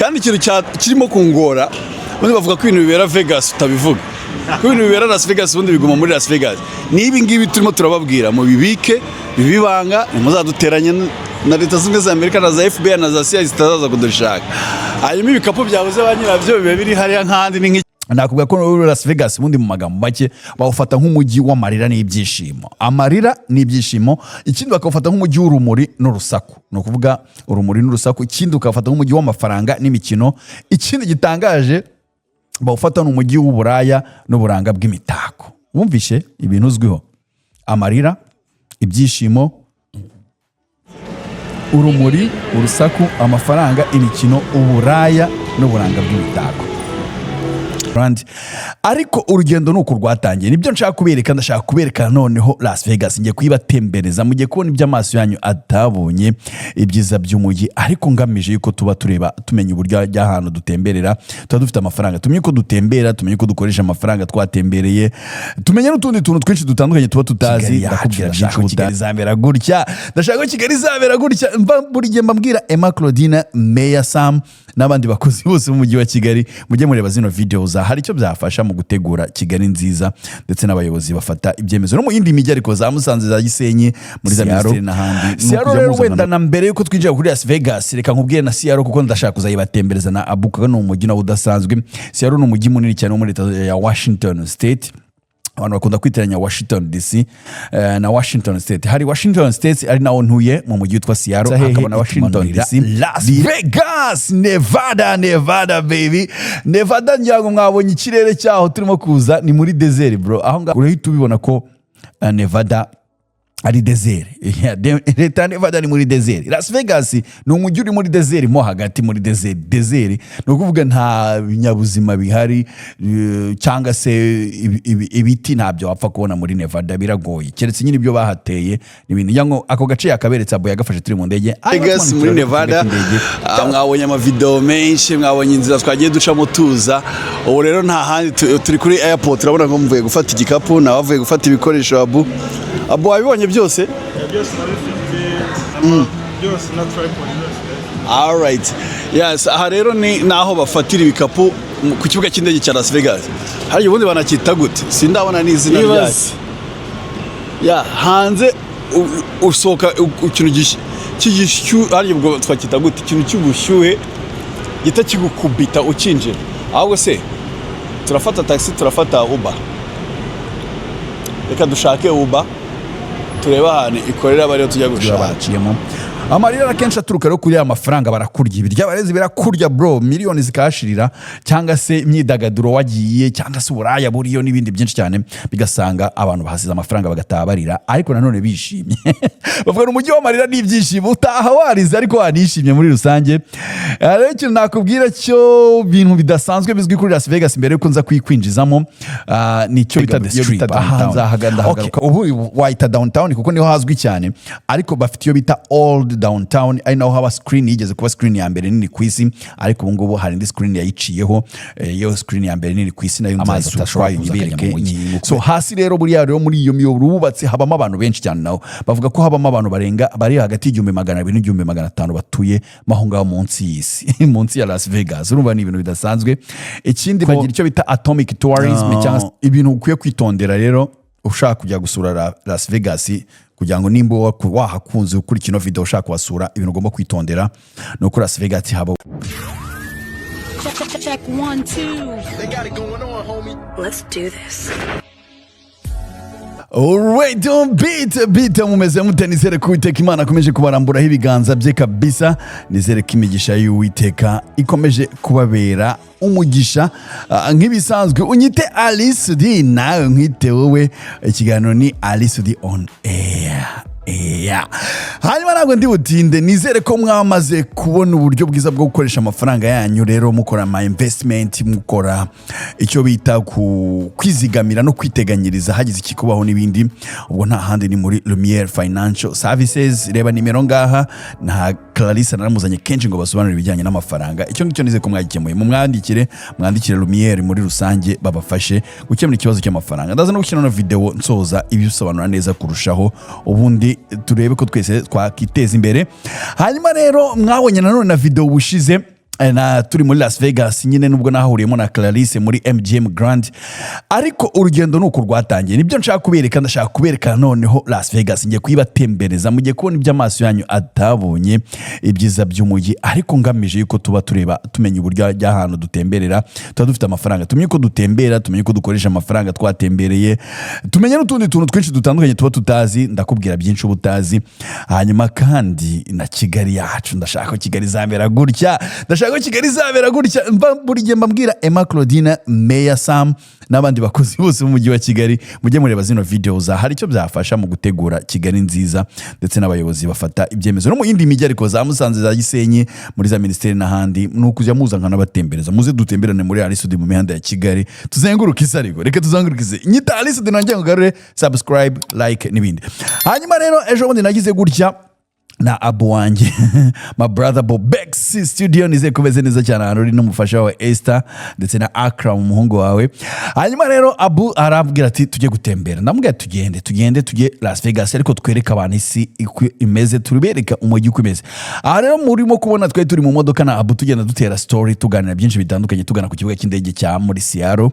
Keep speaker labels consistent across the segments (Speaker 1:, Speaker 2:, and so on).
Speaker 1: Kandi ikintu kirimo kungora, ubundi bavuga ko ibintu bibera Vegas utabivuga, ko ibintu bibera Las Vegas ubundi biguma muri Las Vegas. N'ibi ngibi turimo turababwira, mubibike, bibe ibanga, ntimuzaduteranye na Leta Zunze Ubumwe za Amerika na za FBI na za CIA zitazaza kudushaka. Hanyuma ibikapu byabuze ba nyirabyo biba biri hariya nk'ahandi, ni nk'iki.
Speaker 2: Nakubwira ko muri Las Vegas, ubundi mu magambo make, bawufata nk'umujyi w'amarira n'ibyishimo, amarira n'ibyishimo. Ikindi, bakawufata nk'umujyi w'urumuri n'urusaku, ni ukuvuga urumuri n'urusaku. Ikindi, ukawufata nk'umujyi w'amafaranga n'imikino. Ikindi gitangaje, bawufata n'umujyi w'uburaya n'uburanga bw'imitako. Wumvishe ibintu uzwiho: amarira, ibyishimo, urumuri, urusaku, amafaranga, imikino, uburaya n'uburanga bw'imitako. Brand. Ariko urugendo ni uku rwatangiye, nibyo nshaka kubereka. Ndashaka kubereka noneho Las Vegas, ngiye kuyibatembereza, mugiye kubona ibyo amaso yanyu atabonye, ibyiza by'umujyi, ariko ngamije yuko tuba tureba, tumenya uburyo ahantu dutemberera tuba dufite amafaranga, tumenye uko dutembera, tumenye uko dukoresha amafaranga twatembereye, tumenye n'utundi tuntu twinshi dutandukanye tuba tutazi.
Speaker 1: Kigali yacu,
Speaker 2: Ndakubwira
Speaker 1: ndashaka
Speaker 2: byinshi.
Speaker 1: ko
Speaker 2: Kigali izamera gutya, ndashaka ko Kigali izamera gutya. Mba buri gihe mbabwira, Emma Claudine, Meya Sam n'abandi bakozi bose b'umujyi wa Kigali, mujye mureba zino video za, hari icyo byafasha mu gutegura Kigali nziza, ndetse n'abayobozi bafata ibyemezo no mu yindi mijyi, ariko za Musanze, za Gisenyi, muri za
Speaker 1: Seattle
Speaker 2: minisiteri n'ahandi.
Speaker 1: Ni
Speaker 2: Seattle
Speaker 1: ukujya
Speaker 2: rero,
Speaker 1: muzana
Speaker 2: wenda na mbere yuko twinjira kuri Las Vegas, reka nkubwire na Seattle, kuko ndashaka kuzayibatembereza na Abuka. Ni umujyi nawo udasanzwe. Seattle ni umujyi munini cyane wo muri leta ya Washington State. Abantu bakunda kwitiranya Washington DC na Washington State. Hari Washington State, ari nawo ntuye, mu mujyi witwa Seattle,
Speaker 1: Hehe
Speaker 2: hakaba na Washington
Speaker 1: itumanurira
Speaker 2: DC. Las Vegas, Nevada, Nevada baby, Nevada. Ngira ngo mwabonye ikirere cyaho turimo kuza, ni muri desert bro. Aho ngaho urahita ubibona ko Nevada ari desert. Yeah, leta ya Nevada ni muri desert. Las Vegas ni umujyi uri muri desert, mo hagati muri desert. Desert ni ukuvuga nta binyabuzima bihari, cyangwa se ibiti ntabyo wapfa kubona muri Nevada, biragoye, keretse nyine ibyo bahateye n'ibintu. Ngira ngo ako gace yakaberetse, abo yagafashe turi mu ndege. Hanyuma
Speaker 1: Vegas
Speaker 2: tumanukira
Speaker 1: muri
Speaker 2: ku kibuga
Speaker 1: Nevada.
Speaker 2: cy'indege.
Speaker 1: Mwabonye amavideo menshi, mwabonye inzira twagiye ducamo tuza. Ubu rero nta handi, turi kuri airport. Urabona ko mvuye gufata igikapu, nawe avuye gufata ibikoresho. Abu, wabibonye byose?
Speaker 3: Byose ndabifite, byose na tripod byose.
Speaker 1: Alright. Yes, aha rero ni naho bafatira ibikapu ku kibuga cy'indege cya Las Vegas. Hari ubundi banacyita gute? Sindabona n'izina
Speaker 3: Ibaze.
Speaker 1: ryacyo. Ya, hanze usohoka ikintu cy'igishyuhe, hari ubwo twacyita gute? Ikintu cy'ubushyuhe gita kigukubita ukinjira. Ahubwo se turafata taxi, turafata Uber? Reka dushake Uber, turebe ahantu ikorera, bariyo tujya gushaka.
Speaker 2: Baraciyemo amarira akenshi aturuka rero kuri ya mafaranga. Barakurya, ibirya barezi birakurya bro, miliyoni zikahashirira, cyangwa se imyidagaduro wagiye, cyangwa se uburaya buriyo n'ibindi byinshi cyane, bigasanga abantu bahasize amafaranga, bagataha barira ariko nanone bishimye. Bavuga ni umujyi w'amarira n'ibyishimo, utaha warize ariko wanishimye muri rusange. Rero ikintu nakubwira cyo, bintu bidasanzwe bizwi kuri Las Vegas, mbere yuko nza kuyikwinjizamo, ni icyo bita The
Speaker 1: Iyo bita
Speaker 2: Strip. Aha
Speaker 1: downtown.
Speaker 2: nzahaga ndahagaruka. Ubu wayita downtown kuko niho hazwi cyane, ariko bafite iyo bita old downtown, ari naho haba screen yigeze kuba screen ya mbere nini ku isi, ariko ubu ngubu hari indi screen yayiciyeho. Iyo screen ya mbere nini ku isi nayo
Speaker 1: Amazi
Speaker 2: nzayisura
Speaker 1: atashobora kuza akajya
Speaker 2: nyibereke.
Speaker 1: mu mujyi.
Speaker 2: So hasi rero, buriya rero muri iyo miyoboro bubatse habamo abantu benshi cyane. Naho bavuga ko habamo abantu barenga, bari hagati y'1200 n'1500 batuye aho ngaho munsi y'isi, munsi ya Las Vegas. Urumva ni ibintu bidasanzwe. Ikindi, bagira icyo bita atomic tourism, cyangwa se ibintu ukwiye kwitondera rero ushaka kujya gusura Las Vegas, kugira ngo nimba wahakunze ukurikira ino video ushaka kuhasura, ibintu ugomba kwitondera ni uko Las Vegas haba
Speaker 4: Check, check, check, one, two.
Speaker 5: They got it going on, homie.
Speaker 6: Let's do this.
Speaker 2: Alright, on beat beat, mumeze mute? Nizere ko Uwiteka Imana akomeje kubaramburaho ibiganza bye kabisa. Nizere ko imigisha y'Uwiteka ikomeje kubabera umugisha. Nk'ibisanzwe unyite Alice D, nawe nkwite wowe. Ikiganiro ni Alice D on air. Yeah. Hanyuma ntabwo ndi butinde. Nizere ko mwamaze kubona uburyo bwiza bwo gukoresha amafaranga yanyu rero, mukora ama investment, mukora icyo bita ku kwizigamira no kwiteganyiriza hagize ikikubaho n'ibindi. Ubwo nta handi, ni muri Lumiere Financial Services. Reba nimero ngaha, nta Clarisse naramuzanye kenshi ngo basobanurire ibijyanye n'amafaranga. Icyo ngicyo nizere ko mwagikemuye. Mumwandikire, mwandikire Lumiere muri rusange, babafashe gukemura ikibazo cy'amafaranga. Ndaza no gushyira no video nsoza ibisobanura neza kurushaho, ubundi turebe ko twese twakiteza imbere. Hanyuma rero mwabonye nanone na video ubushize. Na turi muri Las Vegas nyine, nubwo nahahuriyemo na Clarisse muri MGM Grand, ariko urugendo ni uku rwatangiye. Nibyo nshaka kubereka. Ndashaka kubereka noneho Las Vegas, ngiye kuyibatembereza, mugiye kubona ibyo amaso yanyu atabonye, ibyiza by'umujyi, ariko ngamije yuko tuba tureba, tumenya uburyo by'ahantu dutemberera, tuba dufite amafaranga, tumenye uko dutembera, tumenye uko dukoresha amafaranga twatembereye, tumenye n'utundi tuntu twinshi dutandukanye tuba tutazi. Ndakubwira byinshi uba utazi. Hanyuma kandi na Kigali yacu, ndashaka ko Kigali izamera gutya, ndashaka ko Kigali izamera gutya. Mba buri gihe mbabwira Emma Claudine, Meya Sam n'abandi bakozi bose b'umujyi wa Kigali, mujye mureba zino video za hari icyo byafasha mu gutegura Kigali nziza, ndetse n'abayobozi bafata ibyemezo no mu yindi mijyi, ariko za Musanze, za Gisenyi, muri za minisiteri n'ahandi, ni ukujya muza nkanabatembereza. Muze dutemberane muri Ally Soudy mu mihanda ya Kigali, tuzenguruke isi. Ariko reka tuzenguruke isi. Nyita Ally Soudy, nongere ngugarure subscribe, like n'ibindi. Hanyuma rero ejo bundi nagize gutya na abu wanjye, my brother Bobex Studio. Nizeye ko umeze neza cyane ahantu uri, n'umufasha wawe Esther, ndetse na Akram umuhungu wawe. Hanyuma rero Abu arambwira ati: "Tujye gutembera." Ndamubwira: "Tugende, tugende, tujye Las Vegas, ariko twereke abantu isi uko imeze, tubereke umujyi uko imeze." Aha rero murimo kubona twari turi mu modoka na Abu, tugenda dutera story, tuganira byinshi bitandukanye, tugana ku kibuga cy'indege cya muri Seattle.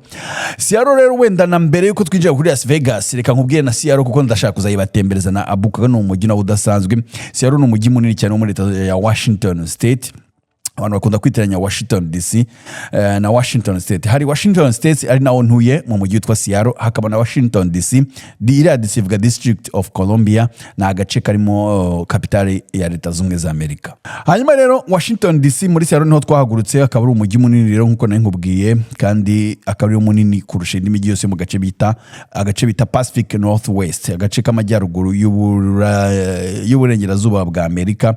Speaker 2: Seattle rero, wenda na mbere yuko twinjira kuri Las Vegas, reka nkubwire na Seattle, kuko ndashaka kuzayibatembereza na Abu, kuko ni umujyi nawo udasanzwe. Seattle ni umujyi munini cyane wo muri leta ya Washington State. Abantu bakunda kwitiranya Washington DC na Washington State. Hari Washington State, ari nawo ntuye mu mujyi witwa Seattle, hakaba na Washington DC. Iriya DC ivuga District of Columbia, ni agace karimo kapitali ya Leta Zunze za Amerika. Hanyuma rero Washington DC, muri Seattle niho twahagurutse, akaba ari umujyi munini rero nkuko nari nkubwiye, kandi akaba ari munini kurusha indi mijyi yose mu gace bita Pacific Northwest, agace k'amajyaruguru y'uburengerazuba bwa Amerika.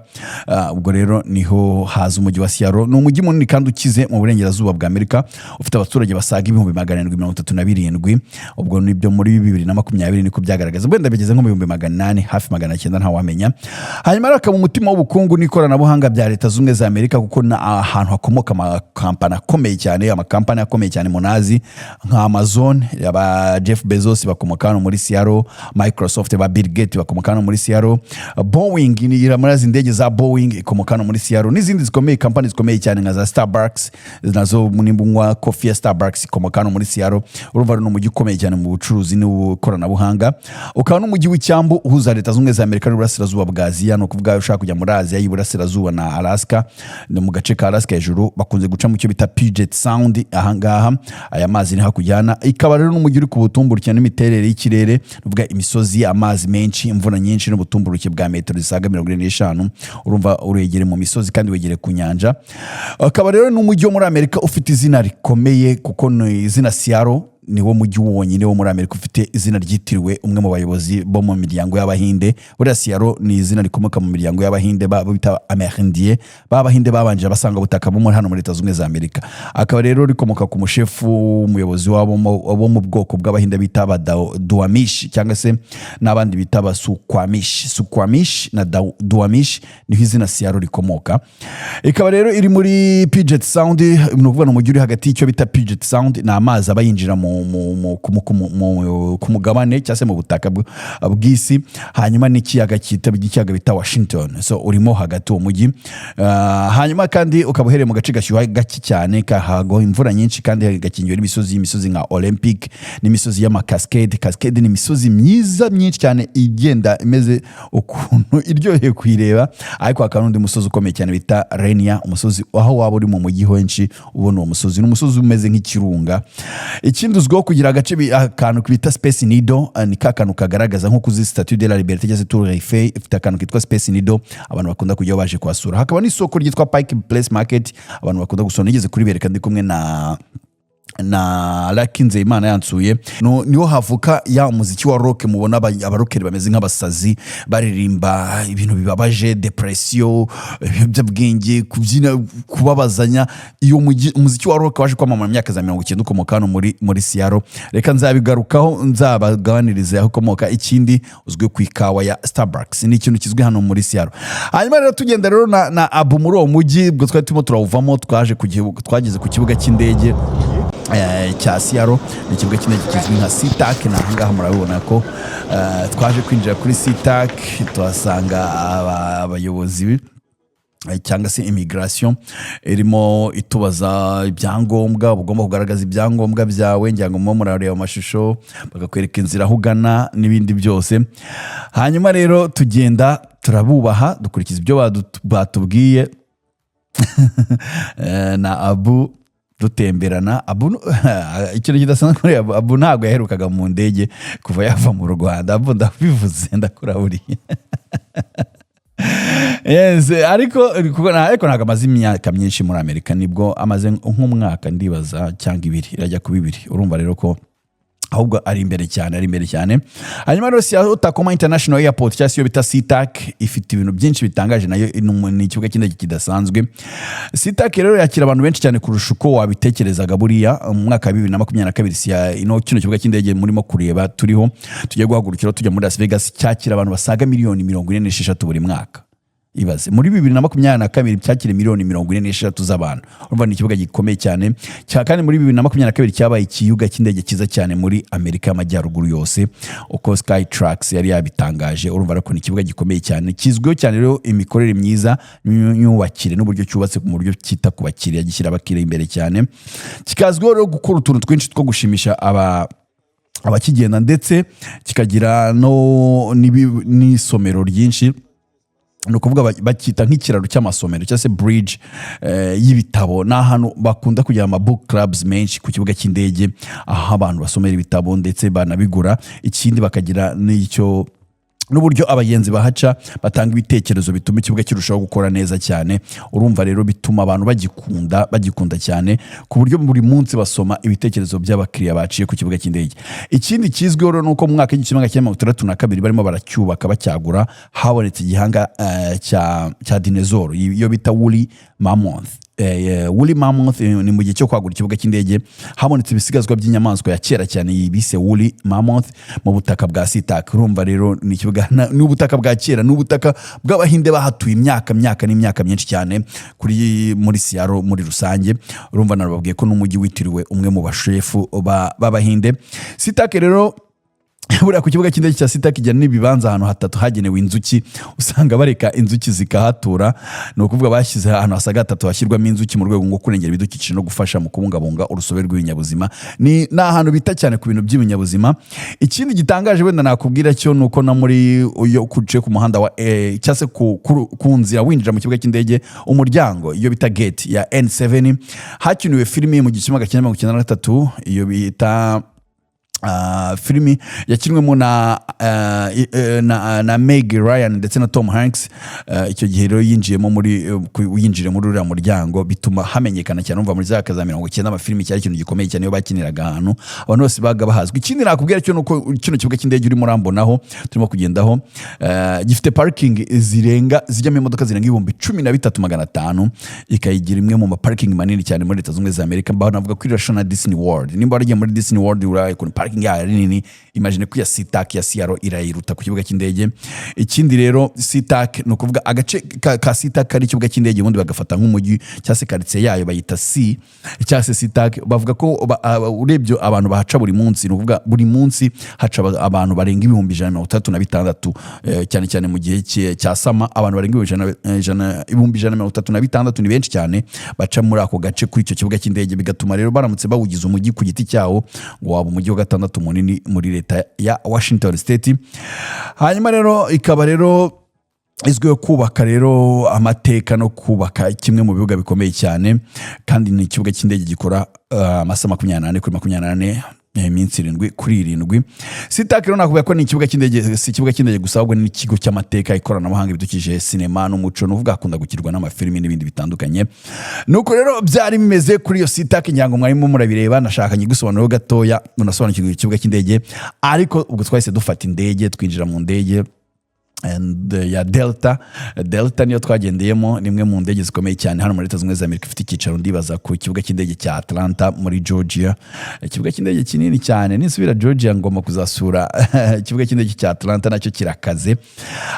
Speaker 2: Ubwo rero niho haza umujyi wa Seattle. Ni umujyi munini kandi ukize mu burengerazuba bwa Amerika, ufite abaturage basaga 737,000. Ubwo nibyo muri 2020 niko byagaragaza, wenda bigeze nko mu 800,000, hafi 900, ntawamenya. Hanyuma rero akaba umutima w'ubukungu n'ikoranabuhanga bya Leta Zunze za Amerika, kuko ni ahantu hakomoka amakampani akomeye cyane, amakampani akomeye cyane munazi nka Amazon, aba Jeff Bezos bakomoka hano muri Seattle, Microsoft ba Bill Gates bakomoka hano muri Seattle, Boeing ni murazi indege za Boeing ikomoka hano muri Seattle, n'izindi zikomeye, kampani zikomeye cyane nka za Starbucks nazo, nimba unywa coffee ya Starbucks, ikomoka hano muri Seattle. Urumva ni umujyi ukomeye cyane mu bucuruzi n'ikoranabuhanga, ukaba n'umujyi w'icyambu uhuza Leta Zunze za Amerika n'uburasirazuba bwa Aziya. Ni ukuvuga ushaka kujya muri Aziya y'Iburasirazuba na Alaska, ni mu gace ka Alaska hejuru, bakunze guca mu cyo bita Puget Sound. Ahangaha aya mazi ni hakujyana. Ikaba rero n'umujyi uri ku butumburuke n'imiterere y'ikirere, ni ukuvuga imisozi, amazi menshi, imvura nyinshi n'ubutumburuke bwa metero zisaga 45. Urumva uregere mu misozi kandi wegereye ku nyanja. Akaba rero n'umujyi wo muri Amerika ufite izina rikomeye, kuko ni izina Seattle niwo mujyi wonyine wo muri Amerika ufite izina ryitiriwe umwe mu bayobozi bo mu miryango y'Abahinde. Buriya Seattle ni izina rikomoka mu miryango y'Abahinde bita Amérindien, b'Abahinde babanje abasanga butaka bo muri hano muri Leta Zunze za Amerika. Akaba rero rikomoka ku mushefu w'umuyobozi wabo bo mu bwoko bw'Abahinde bita Abaduwamish, cyangwa se n'abandi bita Abasukwamish. Sukwamish na Duwamish niho izina Seattle rikomoka. Ikaba rero iri muri Puget Sound, ni ukuvuga ni umujyi uri hagati y'icyo bita Puget Sound, ni amazi aba yinjira mu, ku, mu, ku, mu, ku mugabane cyangwa se mu butaka bw'isi, hanyuma n'ikiyaga cyita ikiyaga bita Washington. So urimo hagati uwo mujyi. Hanyuma kandi ukaba uherereye mu gace gashyuha gake cyane, kahagwa imvura nyinshi, kandi gakingiwe n'imisozi, imisozi nka Olympic n'imisozi y'amacascade. Cascade ni imisozi myiza myinshi cyane igenda imeze ukuntu iryoheye kuyireba. Ariko hakaba n'undi musozi ukomeye cyane bita Rainier, umusozi aho waba uri mu mujyi henshi ubona uwo musozi. Ni umusozi umeze nk'ikirunga. Ikindi, uzwiho kugira agace akantu bita Space Needle. Ni ka kantu kagaragaza nko kuzi Statue de la Liberté cyangwa se Tour Eiffel, ifite akantu kitwa Space Needle, abantu bakunda kujyaho baje kuhasura. Hakaba n'isoko ryitwa Pike Place Market abantu bakunda gusura, nigeze kuribereka ndi kumwe na Lucky Nzeyimana yansuye. No, niho havuka ya umuziki wa rock mubona, abarokeri bameze nk'abasazi baririmba ibintu bibabaje, depression, ibiyobyabwenge, kubyina, kubabazanya. Iyo umuziki wa rock waje kwamamara mu myaka za 90, ukomoka hano muri Seattle. Reka nzabigarukaho, nzabagabanirize aho ukomoka. Ikindi, uzwi ku ikawa ya Starbucks, ni ikintu kizwi hano muri Seattle. Hanyuma rero tugenda rero na Abu muri uwo mujyi, ubwo twari turimo turawuvamo, twaje ku twageze ku kibuga cy'indege cya Seattle. Ni ikibuga cy'indege kizwi nka SeaTac. Ni ahangaha murabibona ko twaje kwinjira kuri SeaTac, tuhasanga abayobozi. Cyangwa se immigration irimo itubaza ibyangombwa, uba ugomba kugaragaza ibyangombwa byawe. Ngira ngo murimo murareba amashusho, bakakwereka inzira aho ugana n'ibindi byose. Hanyuma rero tugenda turabubaha, dukurikiza ibyo batubwiye. Na Abu dutemberana. Abu, ikintu kidasanzwe kuri Abu, Abu ntabwo yaherukaga mu ndege kuva yava mu Rwanda. Abu, ndabivuze, ndakuraburiye. Yes, ariko ntabwo amaze imyaka myinshi muri Amerika, nibwo amaze nk'umwaka ndibaza, cyangwa 2, irajya kuba 2. Urumva rero ko ahubwo ari imbere cyane, ari imbere cyane. Hanyuma rero Seattle Tacoma International Airport, cyangwa se iyo bita SeaTac, ifite ibintu byinshi bitangaje. Nayo ni ikibuga cy'indege kidasanzwe. SeaTac rero yakira abantu benshi cyane kurusha uko wabitekerezaga. Buriya mu mwaka wa 2022, ino kino kibuga cy'indege murimo kureba turiho, tugiye guhagurukiraho tujya muri Las Vegas, cyakira abantu basaga miliyoni 46 buri mwaka. Ibaze, muri 2022 cyakira miliyoni 46 z'abantu. Urumva ni ikibuga gikomeye cyane cya. Kandi muri 2022 cyabaye ikibuga cy'indege cyiza cyane muri Amerika y'Amajyaruguru yose, uko Skytrax yari yabitangaje. Urumva rero ko ni ikibuga gikomeye cyane, kizwiho cyane rero imikorere myiza n'imyubakire n'uburyo cyubatse mu buryo cyita ku bakiriya, gishyira abakiriya imbere cyane. Kikazwiho rero gukora utuntu twinshi two gushimisha abakigenda, ndetse kikagira no n'isomero ryinshi. Ni ukuvuga bacyita nk'ikiraro cy'amasomero cyangwa se bridge y'ibitabo. Ni ahantu bakunda kugira ama book clubs menshi ku kibuga cy'indege, aho abantu basomera ibitabo ndetse banabigura. Ikindi bakagira n'icyo n'uburyo abagenzi bahaca batanga ibitekerezo bituma ikibuga kirushaho gukora neza cyane. Urumva rero bituma abantu bagikunda, bagikunda cyane, ku buryo buri munsi basoma ibitekerezo by'abakiriya baciye ku kibuga cy'indege. Ikindi kizwiho rero ni uko mu mwaka w'1962, barimo baracyubaka bacyagura, habonetse igihanga cya dinosaur iyo bita woolly mammoth. Woolly mammoth, ni mu gihe cyo kwagura ikibuga cy'indege habonetse ibisigazwa by'inyamaswa ya kera cyane bise woolly mammoth mu butaka bwa SeaTac. Urumva rero ni ikibuga ni ubutaka bwa kera, ni ubutaka bw'Abahinde bahatuye imyaka myaka n'imyaka myinshi cyane kuri muri Seattle muri rusange. Urumva nababwiye ko n'umujyi witiriwe umwe mu bashefu b'Abahinde. SeaTac rero, buriya ku kibuga cy'indege cya SeaTac kijyana n'ibibanza ahantu hatatu hagenewe inzuki. Usanga bareka inzuki zikahatura. Ni ukuvuga bashyize ahantu hasaga hatatu hashyirwamo inzuki mu rwego rwo kurengera ibidukikije no gufasha mu kubungabunga urusobe rw'ibinyabuzima. Ni ahantu bita cyane ku bintu by'ibinyabuzima. Ikindi gitangaje wenda nakubwira cyo ni uko no muri iyo uciye ku muhanda wa cyangwa se ku nzira winjira mu kibuga cy'indege, umuryango iyo bita gate ya N7, hakiniwe filimi mu 1993, iyo bita filimi yakinwemo na Meg Ryan ndetse na Tom Hanks. Icyo gihe rero yinjiyemo muri yinjire muri uriya muryango, bituma hamenyekana cyane. Umva, muri za 90 amafilimi cyari ikintu gikomeye cyane. Iyo bakiniraga ahantu, abantu bose baga bahazwi. Ikindi nakubwira cyo nuko kino kibuga cy'indege urimo urambonaho turimo kugendaho, gifite parking zirenga, zijyamo imodoka zirenga 13,500, ikayigira imwe mu ma parking manini cyane muri Leta Zunze Ubumwe za Amerika. Mbaho navuga kuri irasha na Disney World. Nimba waragiye muri Disney World, uraye ukuntu parking yayo ari nini, imagine ko iya SeaTac ya Seattle irayiruta ku kibuga cy'indege. Ikindi rero, SeaTac, ni ukuvuga agace ka SeaTac kari ikibuga cy'indege, ubundi bagafata nk'umujyi cyangwa se karitsiye yayo bayita C cyangwa se SeaTac. Bavuga ko urebye abantu bahaca buri munsi, ni ukuvuga buri munsi haca abantu barenga 166,000, cyane cyane mu gihe cya summer. Abantu barenga 136,000 ni benshi cyane baca muri ako gace kuri icyo kibuga cy'indege. Bigatuma rero baramutse bawugize umujyi ku giti cyawo, ngo waba umujyi wa gatandatu munini muri leta ya Washington State. Hanyuma rero ikaba rero izwiho kubaka rero amateka no kubaka kimwe mu bibuga bikomeye cyane. Kandi ni ikibuga cy'indege gikora amasaha 24 kuri 24, iminsi 7 kuri 7. SeaTac rero nakubwira ko ni ikibuga cy'indege, si ikibuga cy'indege gusa, ahubwo ni ikigo cy'amateka, ikoranabuhanga, ibidukikije, sinema n'umuco. Ni ukuvuga hakunda gukirwa n'amafilimi n'ibindi bitandukanye. Nuko rero byari bimeze kuri iyo SeaTac. Ngira ngo mwarimo murabireba, nashaka nyigusobanuriraho gatoya munasobanukirwa ikibuga cy'indege. Ariko ubwo twahise dufata indege, twinjira mu ndege and ya Delta. Delta niyo twagendeyemo, ni imwe mu ndege zikomeye cyane hano muri Leta Zunze Ubumwe za Amerika, ifite icyicaro ndibaza ku kibuga cy'indege cya Atlanta muri Georgia, ikibuga cy'indege kinini cyane. Nisubira Georgia ngomba kuzasura ikibuga cy'indege cya Atlanta, nacyo kirakaze.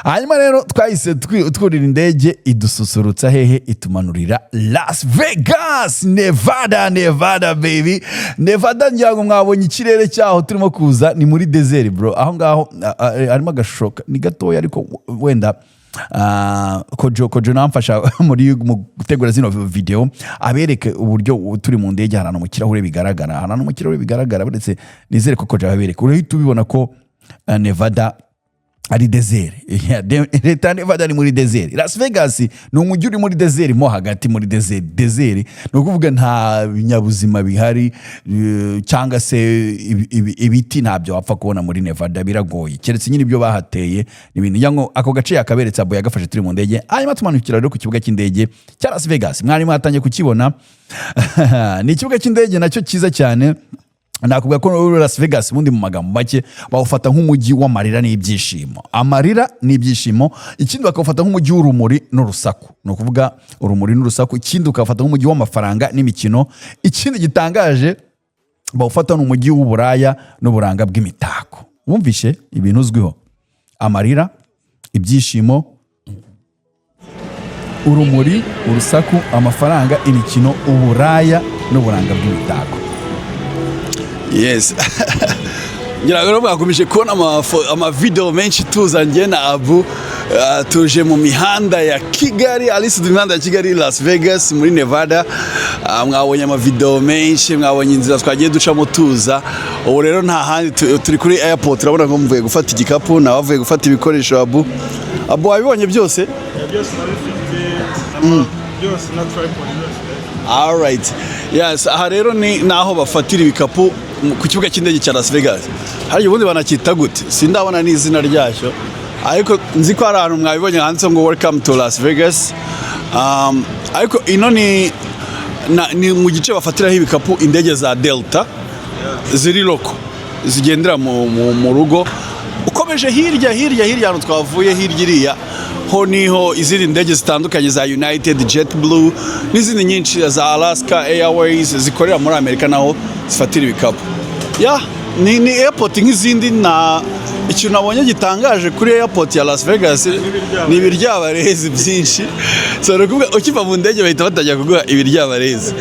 Speaker 2: Hanyuma rero twahise twurira indege, idususurutsa hehe? Itumanurira Las Vegas, Nevada. Nevada baby, Nevada. Ngira ngo mwabonye ikirere cyaho turimo kuza, ni muri desert bro. Aho ngaho harimo agashusho ni gatoya, ariko wenda Kojo namfasha mu gutegura zino video, abereke uburyo turi mu ndege, ahantu mu kirahure bigaragara, ahantu mu kirahure bigaragara. Uretse nizere ko Kojo abereka, urahita ubibona ko Nevada ari desert. Yeah, leta ya Nevada ni muri desert. Las Vegas ni umujyi uri muri desert, mo hagati muri desert. Desert ni ukuvuga nta binyabuzima bihari, cyangwa se ibiti ntabyo wapfa kubona muri Nevada, biragoye, keretse nyine ibyo bahateye n'ibindi. Ngira ngo ako gace yakaberetse, abo yagafashe turi mu ndege. Hanyuma tumanukira rero ku kibuga cy'indege cya Las Vegas. Mwari mwatangiye kukibona, ni ikibuga cy'indege nacyo cyiza cyane. Nakubwira ko Las Vegas ubundi mu magambo make bawufata nk'umujyi w'amarira n'ibyishimo, amarira n'ibyishimo. Ikindi bakawufata nk'umujyi w'urumuri n'urusaku, ni ukuvuga urumuri n'urusaku. Ikindi ukawufata nk'umujyi w'amafaranga n'imikino. Ikindi gitangaje bawufata ni umujyi w'uburaya n'uburanga bw'imitako. Wumvishe ibintu uzwiho: amarira, ibyishimo, urumuri, urusaku, amafaranga, imikino, uburaya n'uburanga bw'imitako.
Speaker 1: Yes, ngira ngo rero mwakomeje kubona amavideo menshi tuza njye na Abu, tuje mu mihanda ya Kigali, Alice, mu mihanda ya Kigali, Las Vegas muri Nevada. Mwabonye amavideo menshi, mwabonye inzira twagiye ducamo tuza. Ubu rero nta handi, turi kuri airport. Urabona ko mvuye gufata igikapu, nawe avuye gufata ibikoresho. Abu, wabibonye byose?
Speaker 3: Yeah, byose ndabifite, byose na tripod byose ndabifite.
Speaker 1: Alright. Yes, aha rero ni naho bafatira ibikapu ku kibuga cy'indege cya Las Vegas. Hari ubundi banacyita gute? Sindabona n'izina ryacyo. Ariko nzi ko hari ahantu mwabibonye handitse ngo "Welcome to Las Vegas". Ariko ino ni mu gice bafatiraho ibikapu indege za Delta ziri local, zigendera mu rugo. Ukomeje hirya, hirya, hirya, ahantu twavuye hirya iriya, ho niho izindi ndege zitandukanye za United, JetBlue n'izindi nyinshi za Alaska Airways zikorera muri Amerika naho zifatira ibikapu. Ya, ni airport nk'izindi. Na ikintu nabonye gitangaje kuri airport ya Las Vegas ni ibiryabarezi byinshi. So ni ukuvuga ukiva mu ndege bahita batangira kuguha ibiryabarezi,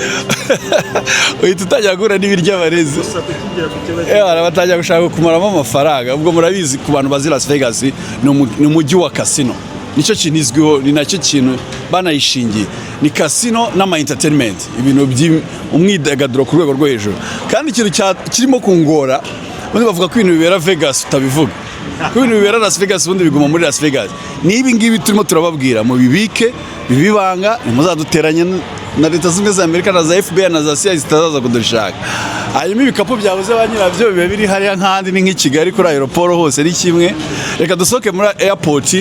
Speaker 1: uhita utangira guhura n'ibiryabarezi.
Speaker 3: Gusa tukigera ku kibuga.
Speaker 1: Batangira gushaka kumaramo amafaranga. Ubwo murabizi, ku bantu bazi Las Vegas, ni umujyi wa casino, nicyo kintu izwiho, ni nacyo kintu banayishingiye, ni casino n'ama entertainment, ibintu by'umwidagaduro ku rwego rwo hejuru. Kandi ikintu kirimo kungora, ubundi bavuga ko ibintu bibera Vegas utabivuga, ko ibintu bibera Las Vegas ubundi biguma muri Las Vegas. N'ibi ngibi turimo turababwira mubibike, bibe ibanga, ntimuzaduteranye na Leta Zunze Ubumwe za Amerika na za FBI na za CIA zitazaza kudushaka. Hanyuma ibikapu byabuze ba nyirabyo biba biri hariya nk'ahandi, ni nk'i Kigali kuri aéroport hose ni kimwe. Reka dusohoke muri airport.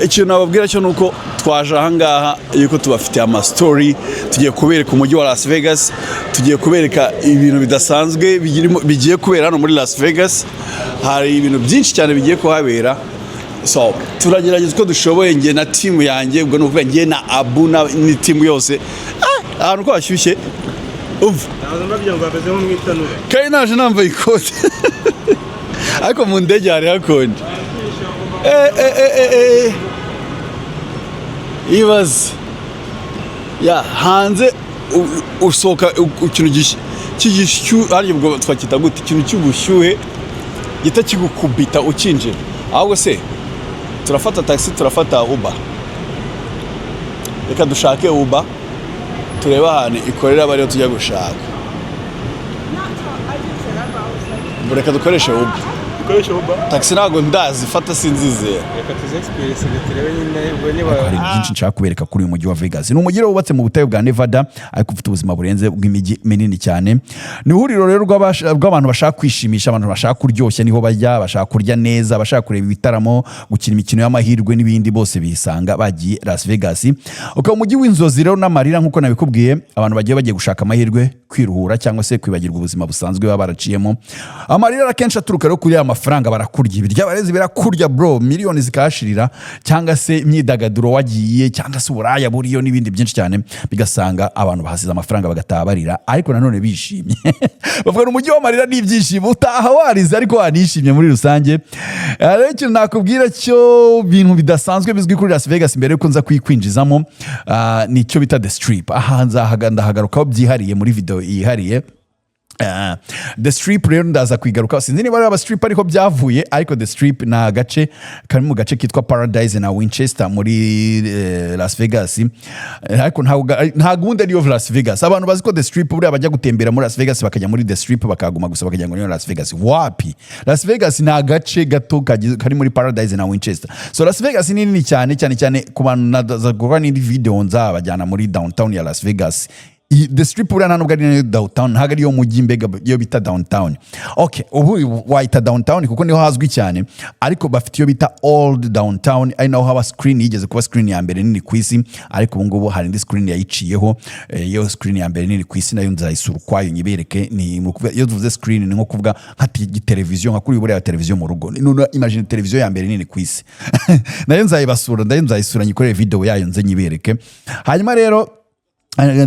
Speaker 1: Ikintu nababwira cyo ni uko twaje ahangaha yuko tubafitiye amastori. Tugiye kubereka umujyi wa Las Vegas, tugiye kubereka ibintu bidasanzwe bigiye kubera hano muri Las Vegas. Hari ibintu byinshi cyane bigiye kuhabera, so turagerageza uko dushoboye, njye na timu yanjye. Ubwo ni ukuvuga njye na Abu ni timu yose. Ahantu ko hashyushye, umva!
Speaker 3: Naza mbabwira ngo hameze nko mu itanura.
Speaker 1: Kandi naje nambaye ikote, ariko mu ndege hari hakonje. Eh. Ibaze ya hanze usohoka ikintu cy'igishyuhe, hariya ubwo twacyita gute, ikintu cy'ubushyuhe gihita kigukubita ukinjira. Ahubwo se turafata taxi, turafata Uber? Reka dushake Uber, turebe ahantu ikorera, aba ariyo tujya gushaka. Reka dukoreshe Uber.
Speaker 3: Dukoresha Uber.
Speaker 1: Taxi ntabwo ndazifata, sinzizera.
Speaker 3: Reka tuze experience, turebe nyine ubwo niba
Speaker 2: Hari byinshi nshaka kubereka kuri uyu mujyi wa Vegas. Ni umujyi rero wubatse mu butayu bwa Nevada, ariko ufite ubuzima burenze bw'imijyi minini cyane. Ni ihuriro rero rw'abantu bashaka kwishimisha, abantu bashaka kuryoshya niho bajya, bashaka kurya neza, bashaka kureba ibitaramo, gukina imikino y'amahirwe n'ibindi, bose bisanga bagiye Las Vegas. Ukaba umujyi w'inzozi rero n'amarira nk'uko nabikubwiye. Abantu bagiye gushaka amahirwe, kwiruhura cyangwa se kwibagirwa ubuzima busanzwe baba baraciyemo. Amarira akenshi aturuka rero kuri ya mafaranga, barakurya ibiryabarezi, birakurya bro, miliyoni zikahashirira, cyangwa se imyidagaduro wagiye, cyangwa se uburaya buriyo n'ibindi byinshi cyane, bigasanga abantu bahasize amafaranga bagataha barira, ariko nanone bishimye. Bavuga ni umujyi w'amarira n'ibyishimo, utaha warize ariko wanishimye muri rusange. Rero ikintu nakubwira cyo, bintu bidasanzwe bizwi kuri Las Vegas, mbere yuko nza kuyikwinjizamo, ni icyo bita The Strip. Aha ndahagarukaho byihariye muri video yihariye. The Strip rero ndaza kwigaruka, sinzi niba ari aba strip ariko byavuye, ariko The Strip ni agace kari mu gace kitwa Paradise na Winchester muri Las Vegas. Ariko ntabwo ubundi ariyo Las Vegas. Abantu bazi ko The Strip, buriya bajya gutembera muri Las Vegas bakajya muri The Strip bakaguma gusa, bakagira ngo niyo Las Vegas. Wapi, Las Vegas ni agace gato kari muri Paradise na Winchester. So Las Vegas ni nini cyane cyane cyane. Ku bantu naza gukora n'indi video, nzabajyana muri downtown ya Las Vegas. The Strip buriya nta nubwo ari nayo downtown, ntabwo ariyo mujyi mbega iyo bita downtown. Okay, ubu wayita downtown kuko niho hazwi cyane, ariko bafite iyo bita old downtown, ari naho haba screen yigeze kuba screen ya mbere nini ku isi, ariko ubu ngubu hari indi screen yayiciyeho. Iyo screen ya mbere nini ku isi nayo nzayisura ukwayo nyibereke. Ni mu kuvuga, iyo tuvuze screen ni nko kuvuga nka televiziyo, nka kuri buriya televiziyo mu rugo. None imagine televiziyo ya mbere nini ku isi. Nayo nzayibasura, nayo nzayisura, nyikorere video yayo nze nyibereke. Hanyuma rero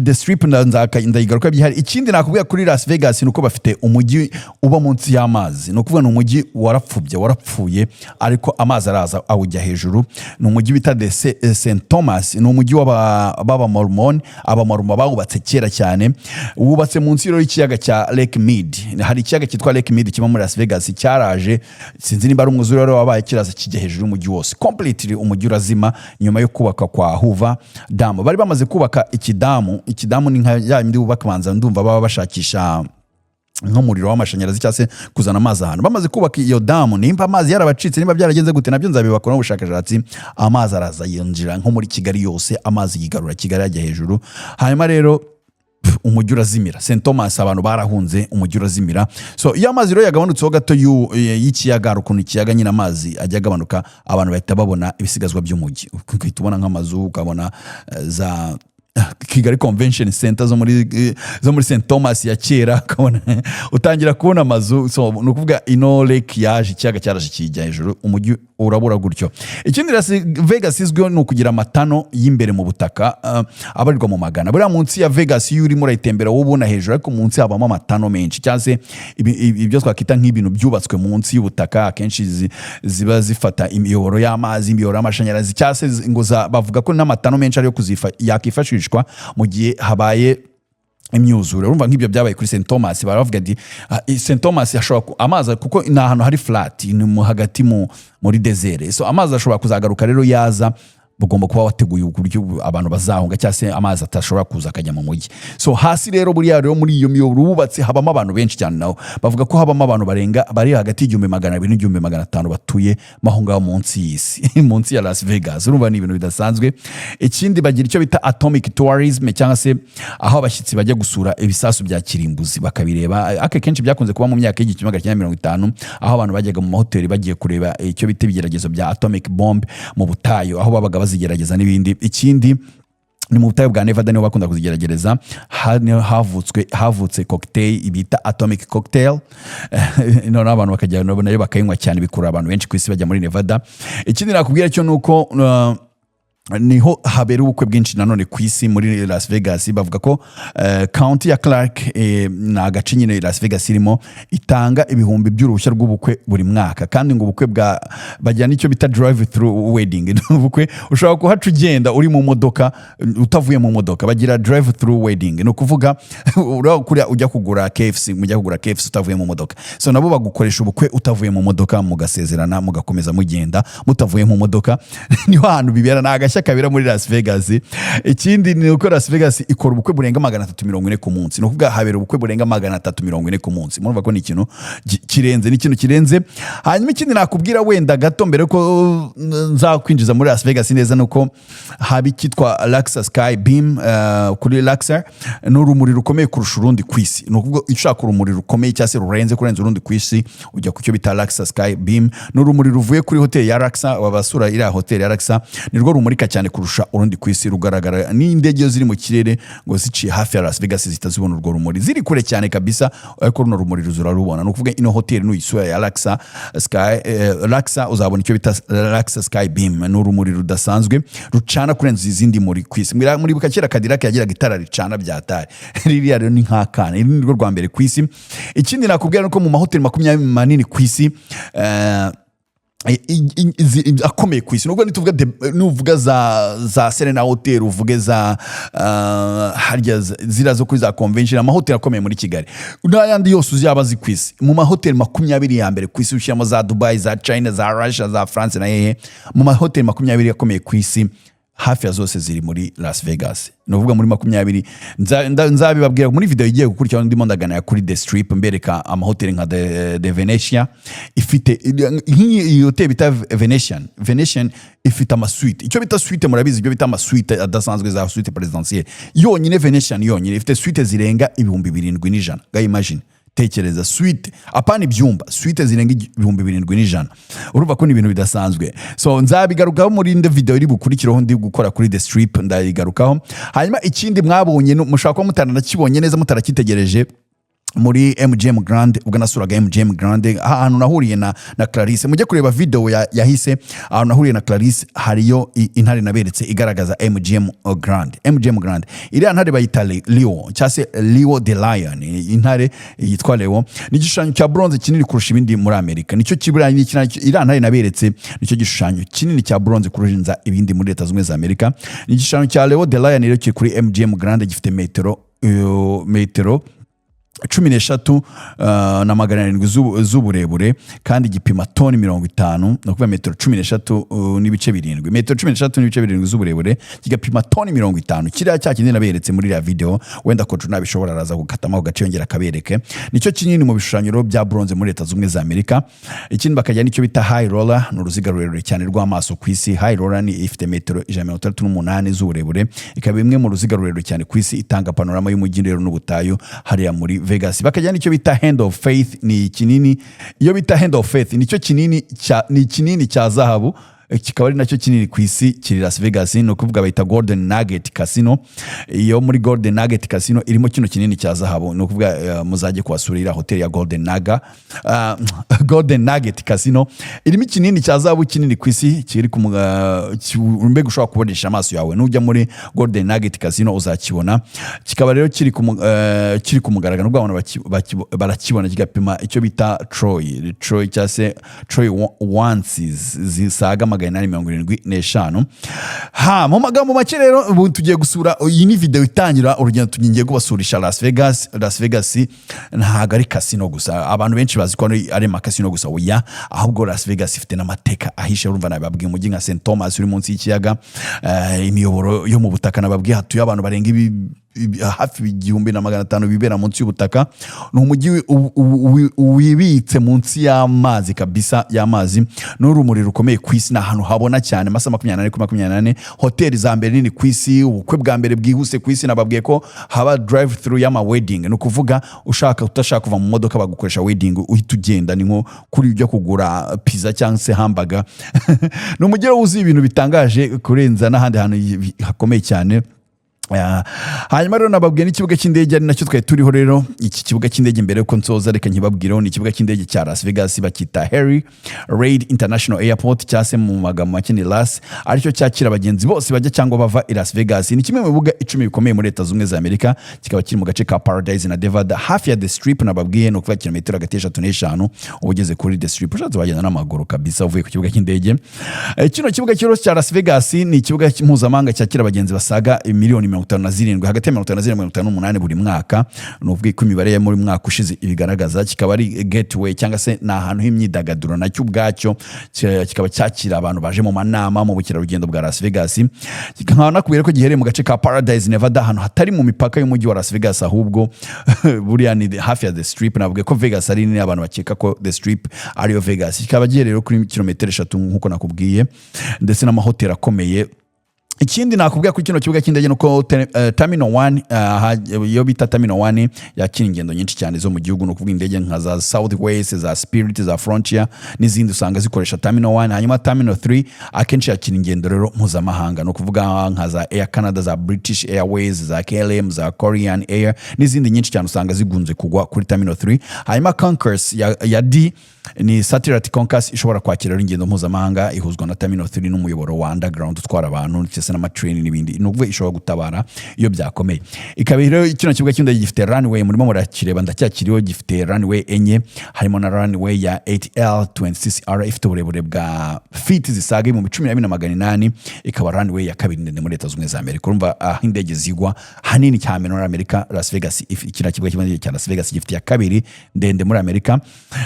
Speaker 2: The Strip ndayigaruka byihari. Ikindi nakubwira kuri Las Vegas ni uko bafite umujyi uba munsi y'amazi. Ni ukuvuga ni umujyi warapfubye, warapfuye, ariko amazi araza awujya hejuru. Ni umujyi bita The St Thomas, ni umujyi b'Abamormon, Abamormon bawubatse kera cyane. Wubatse munsi rero y'ikiyaga cya Lake Mead. Hari ikiyaga cyitwa Lake Mead kiba muri Las Vegas, cyaraje, sinzi niba ari umwuzure wari wabaye, kiraza kijya hejuru y'umujyi wose completely, umujyi urazima nyuma yo kubaka kwa Hoover Dam. Bari bamaze kubaka ikidamu. Ikidamu ni nka ya yindi bubaka, banza ndumva baba bashakisha nk'umuriro w'amashanyarazi cyangwa se kuzana amazi ahantu. Bamaze kubaka iyo damu, nimba amazi yarabacitse, nimba byaragenze gute, nabyo nzabibakora ubushakashatsi. Amazi araza yinjira nko muri Kigali yose, amazi yigarura Kigali ajya hejuru. Hanyuma rero umujyi urazimira. St Thomas abantu barahunze, umujyi urazimira. So iyo amazi rero yagabanutseho gato y'ikiyaga, hari ukuntu ikiyaga nyine amazi ajya agabanuka, abantu bahita babona ibisigazwa by'umujyi, ugahita ubona nk'amazu, ukabona za Kigali Convention Center zo muri St Thomas ya kera, ukabona utangira kubona amazu. So ni ukuvuga ino lake yaje, ikiyaga cyaraje kijya hejuru, umujyi urabura gutyo. Ikindi Las Vegas izwiho ni ukugira amatunnel y'imbere mu butaka abarirwa mu magana. Buriya munsi ya Vegas, iyo urimo urayitembera wowe ubona hejuru, ariko munsi habamo amatunnel menshi, cyangwa se ibyo twakwita nk'ibintu byubatswe munsi y'ubutaka. Akenshi ziba zifata imiyoboro y'amazi, imiyoboro y'amashanyarazi, cyangwa se ngo bavuga ko n'amatunnel menshi ariyo yakifashishwa mu gihe habaye imyuzure. Urumva nk'ibyo byabaye kuri St Thomas, baravuga ati: "Ah, St Thomas ashobora amazi, kuko ni ahantu hari flat, ni mu hagati muri desert, so amazi ashobora kuzagaruka." Rero yaza bugomba kuba wateguye uburyo abantu bazahunga, cyangwa se amazi atashobora kuza akajya mu mujyi. So hasi rero buriya rero muri iyo miyoboro wubatse habamo abantu benshi cyane. Naho bavuga ko habamo abantu barenga, bari hagati y'1200 n'1500 batuye aho ngaho munsi y'isi, munsi ya Las Vegas. Urumva ni ibintu bidasanzwe. Ikindi, bagira icyo bita atomic tourism, cyangwa se aho abashyitsi bajya gusura ibisasu bya kirimbuzi bakabireba. Aka kenshi byakunze kuba mu myaka y'1950, aho abantu bajyaga mu mahoteli bagiye kureba icyo bita ibigeragezo bya atomic bomb mu butayu, aho babaga bazigerageza n'ibindi. Ikindi ni mu butayu bwa Nevada niho bakunda kuzigerageza. Hano havutse cocktail bita atomic cocktail, noneho abantu bakajya nayo bakayinywa cyane, bikurura abantu benshi ku isi bajya muri Nevada. Ikindi nakubwira cyo ni uko niho habera ubukwe bwinshi nanone ku isi, muri Las Vegas. Bavuga ko county ya Clark, ni agace nyine Las Vegas irimo, itanga ibihumbi by'uruhushya rw'ubukwe buri mwaka. Kandi ngo ubukwe bwa bagira n'icyo bita drive through wedding. Ni ubukwe ushobora kuhaca ugenda uri mu modoka, utavuye mu modoka. Bagira drive through wedding, ni ukuvuga urabona kuriya ujya kugura KFC, mujya kugura KFC utavuye mu modoka, so nabo bagukoresha ubukwe utavuye mu modoka, mugasezerana mugakomeza mugenda mutavuye mu modoka. Niho hantu bibera, ni agashya kabera muri Las Vegas. Ikindi ni uko Las Vegas ikora ubukwe burenga 340 ku munsi. Ni ukuvuga habera ubukwe burenga 340 ku munsi. Murumva ko ni ikintu kirenze, ni ikintu kirenze. Hanyuma ikindi nakubwira wenda gato mbere ko nzakwinjiza muri Las Vegas neza, ni uko haba icyitwa Luxor Sky Beam. Kuri Luxor ni urumuri rukomeye kurusha urundi ku isi. Ni ukuvuga iyo ushaka urumuri rukomeye cyangwa se rurenze kurenza urundi ku isi, ujya ku cyo bita Luxor Sky Beam. Ni urumuri ruvuye kuri hoteli ya Luxor. Abasura iriya hoteli ya Luxor, nirwo rumurika cyane kurusha urundi ku isi. Rugaragara n'indege iyo ziri mu kirere, ngo ziciye hafi ya Las Vegas zihita zibona urwo rumuri, ziri kure cyane kabisa, ariko runo rumuri ruzurarubona. Ni ukuvuga ino hoteli nuyisura ya Luxor Sky, Luxor, uzabona icyo bita Luxor Sky Beam. Ni urumuri rudasanzwe rucana kurenza izindi muri ku isi. Muribuka kera Cadillac yagiraga itara ricana byatari? Ririya rero ni nk'akana, iri ni rwo rwa mbere ku isi. Ikindi nakubwira ni uko mu mahoteli 20 manini ku isi akomeye ku isi. Nubwo nituvuga nuvuga za Serena Hotel, uvuge za harya ziriya zo kuri za Convention, amahoteli akomeye muri Kigali n'ayandi yose uzaba azi ku isi, mu mahoteli 20 ya mbere ku isi, ushyiramo za Dubai, za China, za Russia, za France na hehe, mu mahoteli 20 akomeye ku isi hafi ya zose ziri muri Las Vegas. Ni ukuvuga muri 20, nzabibabwira muri video igiye gukurikiraho. Ndimo ndaganira kuri The Strip, mbereka amahoteli nka The Venetian, ifite nk'iyi hoteli bita Venetian. Venetian ifite amasuite, icyo bita suite murabizi, ibyo bita amasuite adasanzwe, za suite présidentielle. Yonyine Venetian yonyine ifite suite zirenga 7100. Ga imagine, tekereza suite, apana ibyumba, suite zirenga 7100. Urumva ko ni ibintu bidasanzwe. So nzabigarukaho muri indi video iri bukurikireho ndi gukora kuri The Strip, ndayigarukaho. Hanyuma ikindi mwabonye, mushobora kuba mutaranakibonye neza, mutarakitegereje muri MGM Grand, ubwo nasuraga MGM Grand ahantu nahuriye na Clarisse. Mujye kureba video yahise ahantu nahuriye na Clarisse, hariyo intare naberetse igaragaza MGM Grand. MGM Grand, iriya ntare bayita Leo, cyangwa se Leo the Lion. Intare yitwa Leo ni igishushanyo cya bronze kinini kurusha ibindi muri Amerika. Nicyo kibura ni iriya ntare naberetse, nicyo gishushanyo kinini cya bronze kurusha ibindi muri Leta Zunze Ubumwe za Amerika. Ni igishushanyo cya Leo the Lion rero kiri kuri MGM Grand, gifite metero 13 na 700 z'uburebure kandi gipima toni 50. Ni ukuvuga metero 13 n'ibice birindwi, metero 13 n'ibice 7 z'uburebure, kigapima toni 50. Kiriya cya kindi naberetse muri iriya video, wenda kocu nabishobora araza gukatamo ako gace yongera akabereke. Nicyo kinini mu bishushanyo rero bya bronze muri Leta Zunze Ubumwe za Amerika. Ikindi bakajya nicyo bita High Roller, ni uruziga rurerure cyane rw'amaso ku isi. High Roller ni ifite metero 168 z'uburebure, ikaba imwe mu ruziga rurerure cyane ku isi, itanga panorama y'umujyi rero n'ubutayu hariya muri Vegas. Bakajya nicyo bita Hand of Faith, ni kinini. Iyo bita Hand of Faith nicyo kinini cya, ni kinini cya zahabu, kikaba ari nacyo kinini ku isi, kiri Las Vegas. Ni ukuvuga bayita Golden Nugget Casino. Iyo muri Golden Nugget Casino irimo kino kinini cya zahabu. Ni ukuvuga muzajye kuhasura iriya hoteli ya Golden Nugget Casino, irimo ikinini cya zahabu kinini ku isi, kiri ku mbega ushobora kubonesha amaso yawe. Nujya muri Golden Nugget Casino uzakibona. Kikaba rero kiri ku mugaragaro, nubwo abantu barakibona. Kigapima icyo bita troy cyangwa se troy ounces zisaga 875. Ha mu magambo make rero, ubu tugiye gusura, iyi ni video itangira urugendo, tugiye kubasurisha Las Vegas. Las Vegas ntabwo ari casino gusa. Abantu benshi bazi ko ari amakasino gusa. Oya, ahubwo Las Vegas ifite n'amateka ahishe. Urumva nababwiye umujyi nka St Thomas uri munsi y'ikiyaga, imiyoboro yo mu butaka. Nababwiye hatuye abantu barenga hafi 1500 bibera munsi y'ubutaka. Ni umujyi wibitse munsi y'amazi kabisa, y'amazi n'urumuri rukomeye ku isi. Ni ahantu habona cyane amasaha 24 kuri 24. Hoteli za mbere nini ku isi, ubukwe bwa mbere bwihuse ku isi. Nababwiye ko haba drive through y'ama wedding, ni ukuvuga ushaka utashaka kuva mu modoka bagukoresha wedding, uhita ugenda, ni nko kuri ujya kugura pizza cyangwa se hamburger. Ni umujyi wuzuye ibintu bitangaje kurenza n'ahandi hantu hakomeye cyane. Hanyuma rero nababwiye n'ikibuga cy'indege, ari nacyo twari turiho rero. Iki kibuga cy'indege, mbere yuko nsoza reka nkibabwireho, ni ikibuga cy'indege cya Las Vegas, bacyita Harry Reid International Airport, cyangwa se mu magambo make ni LAS, aricyo cyakira abagenzi bose bajya cyangwa bava i Las Vegas. Ni kimwe mu bibuga 10 bikomeye muri Leta Zunze Ubumwe za Amerika, kikaba kiri mu gace ka Paradise na Nevada, hafi ya The Strip nababwiye. Ni ukuvuga kilometero hagati y'eshatu n'eshanu uba ugeze kuri The Strip. Ushatse wagenda n'amaguru kabisa uvuye ku kibuga cy'indege. Kino kibuga cy'iro cya Las Vegas ni ikibuga mpuzamahanga cyakira abagenzi basaga miliyoni 57, hagati ya 57 na 58 buri mwaka. Ni ukuvuga ko imibare yo muri mwaka ushize ibigaragaza. Kikaba ari gateway, cyangwa se ni ahantu h'imyidagaduro nacyo ubwacyo, kikaba cyakira abantu baje mu manama, mu bukerarugendo bwa Las Vegas. Nkaba nakubwira ko giherereye mu gace ka Paradise, Nevada, ahantu hatari mu mipaka y'umujyi wa Las Vegas, ahubwo buriya ni hafi ya The Strip. Navuga ko Vegas ari nini, abantu bakeka ko The Strip ariyo Vegas. Kikaba giherereye kuri kilometero 3 nk'uko nakubwiye, ndetse n'amahoteli akomeye. Ikindi nakubwira kuri kino kibuga cy'indege nuko Terminal 1, iyo bita Terminal 1, yakira ingendo nyinshi cyane zo mu gihugu. Ni ukuvuga indege nka za Southwest, za Spirit, za Frontier n'izindi usanga zikoresha Terminal 1. Hanyuma Terminal 3 akenshi yakira ingendo rero mpuzamahanga, ni ukuvuga nka za Air Canada, za British Airways, za KLM, za Korean Air n'izindi nyinshi cyane usanga zigunze kugwa kuri Terminal 3. Hanyuma concourse ya D Ni satellite concourse ishobora kwakira rero ingendo mpuzamahanga, ihuzwa na Terminal 3 n'umuyoboro wa underground utwara abantu ndetse n'amatrain n'ibindi. Ni ukuvuga ishobora gutabara iyo byakomeye. Ikaba rero kino kibuga cy'indege gifite runway, murimo murakireba, ndacyakiriho, gifite runway enye, harimo na runway ya 8L 26R ifite uburebure bwa feet zisaga 12,800, ikaba runway ya kabiri ndende muri Leta Zunze Ubumwe za Amerika. Urumva aho indege zigwa hanini cyane muri Amerika, Las Vegas, kiriya kibuga cy'indege cya Las Vegas gifite iya kabiri ndende muri Amerika.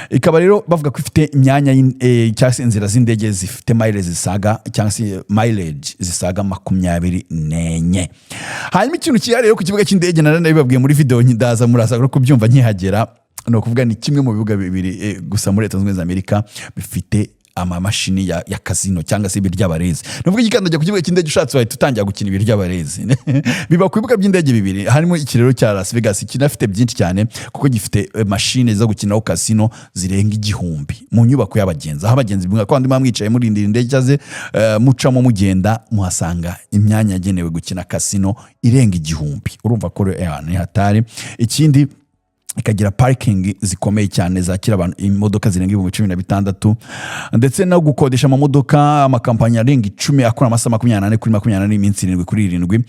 Speaker 2: Ikaba rero bavuga ko ifite imyanya cyangwa se inzira z'indege zifite mileage zisaga, cyangwa se mileage zisaga 24. Hanyuma ikintu cyihariye rero ku kibuga cy'indege, nari nabibabwiye muri video, ndaza muraza no kubyumva nkihagera, ni ukuvuga ni kimwe mu bibuga bibiri gusa muri Leta Zunze Ubumwe za Amerika bifite amamashini ya casino cyangwa se ibiryabarezi. Ni ukuvuga igikandagira ku kibuga cy'indege, ushatse wahita utangira gukina ibiryabarezi. Biba ku bibuga by'indege bibiri, harimo ikirero cya Las Vegas kinafite byinshi cyane, kuko gifite mashine zo gukinaho casino zirenga 1000 mu nyubako y'abagenzi, aho abagenzi kandi muba mwicaye murindira indege cyangwa se mucamo mugenda, muhasanga imyanya yagenewe gukina casino irenga 1000. Urumva ko rero, ni hatari. Ikindi, ikagira parikingi zikomeye cyane zakira abantu, imodoka zirenga 16,000, ndetse no gukodesha amamodoka, amakampanyi arenga 10 akora amasaha 24 kuri 24, iminsi 7 kuri 7.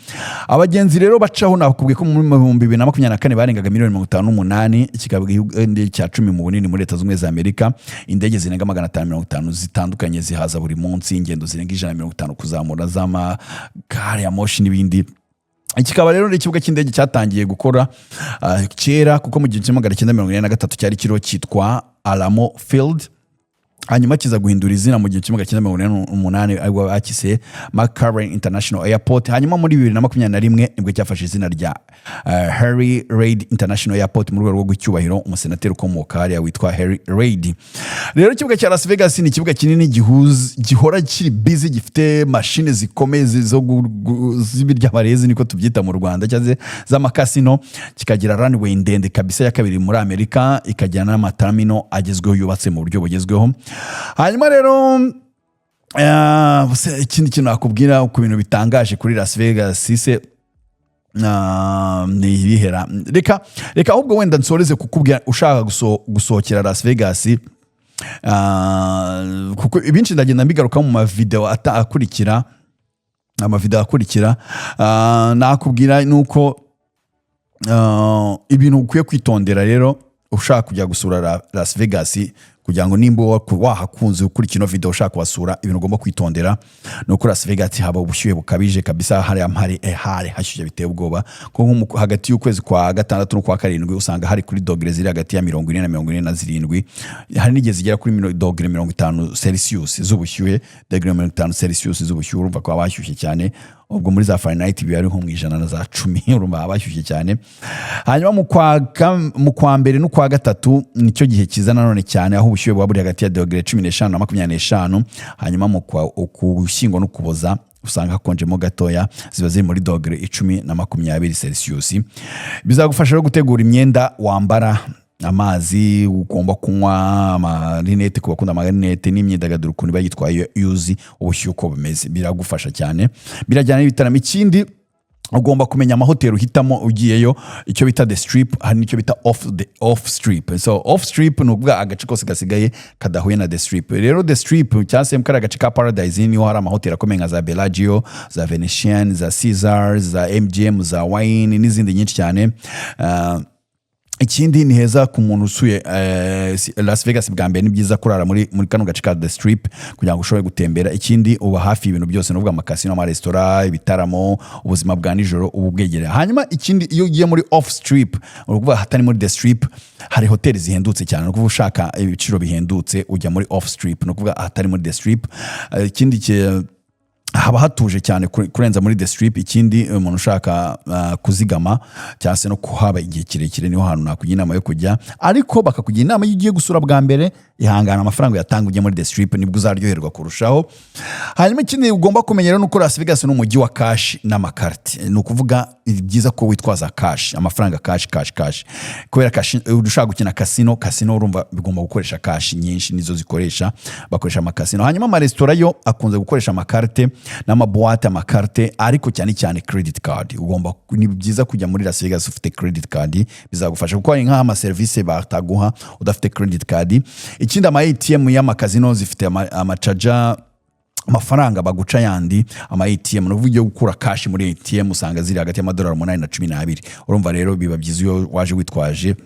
Speaker 2: Abagenzi rero bacaho, nakubwiye ko mu 2024 barengaga miliyoni 58, kikaba igihugu cya 10 mu bunini muri Leta Zunze Ubumwe za Amerika. Indege zirenga 550 zitandukanye zihaza buri munsi, ingendo zirenga 150 kuzamura z'amagare ya moshi n'ibindi. Kikaba rero ari ikibuga cy'indege cyatangiye gukora kera, kuko mu 1943 cyari kiriho cyitwa Alamo Field, hanyuma kiza guhindura izina mu 1988, aribwo bakise McCarran International Airport. Hanyuma muri 2021 nibwo cyafashe izina rya Harry Reid International Airport, mu rwego rwo guha icyubahiro umusenateri ukomoka hariya witwa Harry Reid. Rero ikibuga cya Las Vegas ni ikibuga kinini gihora kiri busy, gifite mashine zikomeye zo z'ibiryabarezi, niko tubyita mu Rwanda, cyangwa se z'amakasino, kikagira runway ndende kabisa ya kabiri muri Amerika, ikagira n'amaterminal agezweho yubatse mu buryo bugezweho. Hanyuma rero ikindi kintu nakubwira ku bintu bitangaje kuri Las Vegas se ni ibihera? Reka ahubwo wenda nsoreze kukubwira, ushaka gusohokera Las Vegas, kuko ibinshi ndagenda mbigaruka mu mavideo akurikira, amavideo akurikira. Nakubwira nuko ibintu ukwiye kwitondera rero ushaka kujya gusura Las Vegas, kugira ngo nimba wahakunze ukurikira ino video ushaka kuhasura, ibintu ugomba kwitondera ni uko Las Vegas haba ubushyuhe bukabije kabisa. Hariya hari hari hashyushye biteye ubwoba, kuko nko hagati y'ukwezi kwa gatandatu n'ukwa karindwi usanga hari kuri dogere ziri hagati ya 40 na 47, hari n'igihe zigera kuri dogere 50 Celsius z'ubushyuhe, dogere 50 Celsius z'ubushyuhe. Urumva ko haba hashyushye cyane. Ubwo muri za Fahrenheit biba ari nko mu 110, urumva haba hashyushye cyane. Hanyuma mu kwa mbere n'ukwa gatatu nicyo gihe cyiza nanone cyane, aho ubushyuhe buba buri hagati ya dogere 15 na 25. Hanyuma mu kwa Ugushyingo n'Ukuboza usanga hakonjemo gatoya, ziba ziri muri dogere 10 na 20 Celsius. Bizagufasha rero gutegura imyenda wambara, amazi ugomba kunywa, amarinete ku bakunda amarinete, n'imyidagaduro ukuntu iba yitwaye iyo uzi ubushyuhe uko bumeze. Biragufasha cyane, birajyana n'ibitaramo. Ikindi, ugomba kumenya amahoteli uhitamo ugiyeyo, icyo bita The Strip, hari n'icyo bita off Strip. So off Strip ni ukuvuga agace kose gasigaye kadahuye na The Strip. Rero The Strip cyangwa se kariya gace ka Paradise niho hari amahoteli akomeye nka za Bellagio, za Venetian, za Caesars, za MGM, za Wynn n'izindi nyinshi cyane. Ikindi, ni heza ku muntu usuye Las Vegas bwa mbere. Ni byiza kurara muri kano gace ka The Strip kugira ngo ushobore gutembera. Ikindi, uba hafi y'ibintu byose, ni ukuvuga amakasino, amaresitora, ibitaramo, ubuzima bwa nijoro uba ubwegereye. Hanyuma ikindi, iyo ugiye muri off Strip, ni ukuvuga hatari muri The Strip, hari hoteli zihendutse cyane. Ni ukuvuga ushaka ibiciro bihendutse ujya muri off Strip, ni ukuvuga ahatari muri The Strip. Ikindi haba hatuje cyane kurenza muri The Strip. Ikindi, umuntu ushaka kuzigama cyangwa se no kuhaba igihe kirekire, niho hantu nakugira inama yo kujya. Ariko bakakugira inama, iyo ugiye gusura bwa mbere, ihangana amafaranga uyatanga ujye muri The Strip, nibwo uzaryoherwa kurushaho. Hanyuma ikindi ugomba kumenya rero ni uko Las Vegas ni umujyi wa cash n'amakariti, ni ukuvuga Ni byiza ko witwaza cash, amafaranga cash, cash, cash, kubera cash ushaka gukina casino. Casino urumva bigomba gukoresha cash nyinshi, nizo zikoresha, bakoresha amakasino. Hanyuma amaresitora yo akunze gukoresha amakarite n'amabuwate, amakarite, ariko cyane cyane credit card. Ugomba, ni byiza kujya muri Las Vegas ufite credit card, bizagufasha kuko hari nk'aho amaserivisi bataguha udafite credit card. Ikindi, ama ATM y'amakazino zifite amacaja, amafaranga baguca yandi. Ama ATM, ni ukuvuga iyo gukura cash muri ATM, usanga ziri hagati y'amadolari 8 na 12. Urumva rero biba byiza iyo waje witwaje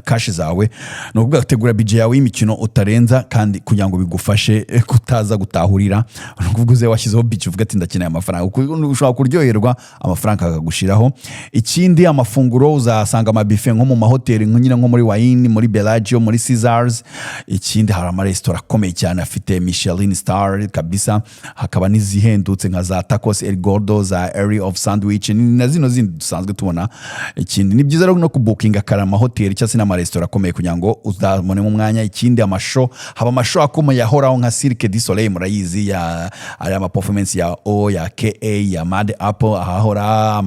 Speaker 2: cash zawe. Ni ukuvuga tegura budget yawe y'imikino utarenza, kandi kugira ngo bigufashe kutaza gutahurira. Ni ukuvuga uze washyizeho budget, uvuga ati: "Ndakeneye amafaranga," kuko ushobora kuryoherwa amafaranga akagushiraho. Ikindi, amafunguro, uzasanga amabife nko mu mahoteli, nko nyine nko muri Wynn, muri Bellagio, muri Caesars. Ikindi, hari amaresitora akomeye cyane afite Michelin star kabisa, hakaba n'izihendutse nka za Tacos El Gordo, za Earl of Sandwich na zino zindi dusanzwe tubona. Ikindi, ni byiza rero no kubukinga kare amahoteli cyangwa se n'amaresitora akomeye kugira ngo uzabonemo umwanya. Ikindi, amashow, haba amashow akomeye ahoraho nka Cirque du Soleil, murayizi, ya ari ama performance ya O ya KA ya Mad Apple ahahora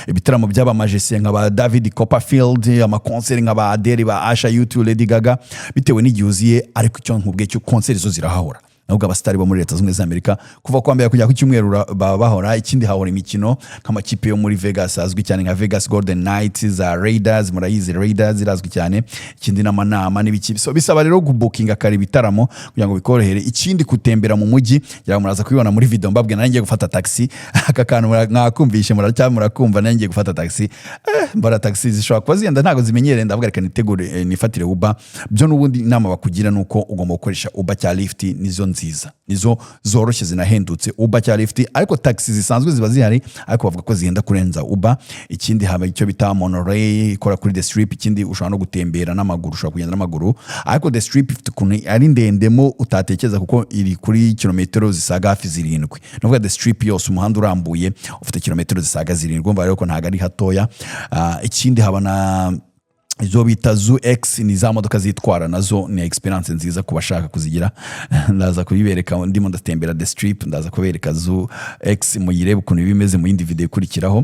Speaker 2: ibitaramo by'abamagicien nka ba David Copperfield, amakonseri nka ba Adele, ba Usher, U2, Lady Gaga, bitewe n'igihe uziye. Ariko icyo nkubwiye cyo, konseri zo zirahahora, nubwo abasitari bo muri Leta Zunze Ubumwe za Amerika kuva kuwa mbere kujya ku cyumweru baba bahora. Ikindi, hahora imikino nk'amakipe yo muri Vegas azwi cyane nka Vegas Golden Knights, za Raiders, murayizi Raiders irazwi cyane. Ikindi, n'amanama n'ibiki. So, bisaba rero gubukinga kare ibitaramo kugira ngo bikorohere. Ikindi, gutembera mu mujyi, ngira ngo muraza kubibona muri video mbabwira nanjye ngiye gufata taxi. Aka kantu mwakumvishe, muracya murakumva, nanjye ngiye gufata taxi, mbara taxi zishobora kuba zigenda, ntabwo zimenyereye. Ndavuga reka nitegure, nifatire Uber. Byo n'ubundi inama bakugira ni uko ugomba gukoresha Uber cya Lyft, nizo nziza, nizo zoroshye, zinahendutse, Uber cya Lyft. Ariko taxi zisanzwe ziba zihari, ariko bavuga ko zihenda kurenza Uber. Ikindi, haba icyo bita monorail ikora kuri the Strip. Ikindi, ushobora no gutembera n'amaguru, ushobora kugenda n'amaguru, ariko the Strip ifite ukuntu ari ndendemo utatekereza, kuko iri kuri kilometero zisaga hafi 7. Ni ukuvuga the Strip yose, umuhanda urambuye ufite kilometero zisaga 7. Urumva rero ko ntabwo ari hatoya. Ikindi, haba na izo bita Zoox, ni za modoka zitwara, nazo ni experience nziza ku bashaka kuzigira. Ndaza kubibereka ndimo ndatembera the Strip, ndaza kubereka Zoox muyirebe ukuntu iba imeze mu yindi video ikurikiraho.